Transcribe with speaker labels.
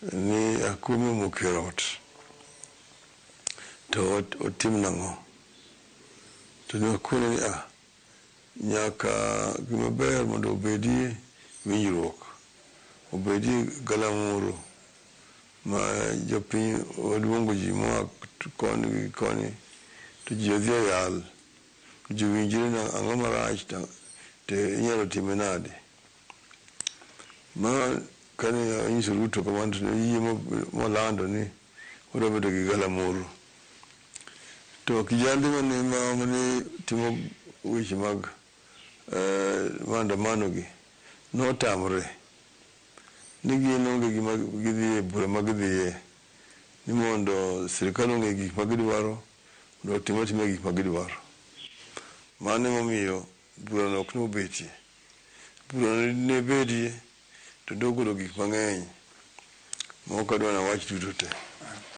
Speaker 1: Ni akumi omuko e ot to otim nang'o? To ne wakone ni ah, nyaka gima ber mondo obedie winjruok, obedie galamoro ma jopiny waluongo ji moa koni gi koni to ji odhi oyal, ji owinjre ni ang'o marach to inyalo time nade. Ma kane anyiso Ruto kamano to noyie molando ni wadwa bedo gi galamoro. To kijande mane mane timo weche mag maandamano gi notamre ni gin onge gima gidhiye bura ma gidhiye ni mondo sirikal ong'e gik ma gidwaro mondo otim atima gik ma gidwaro. Mano emomiyo burano ok nobetie. Burano ne bedie to nogolo gik mang'eny ma ok adwa nawach duto te.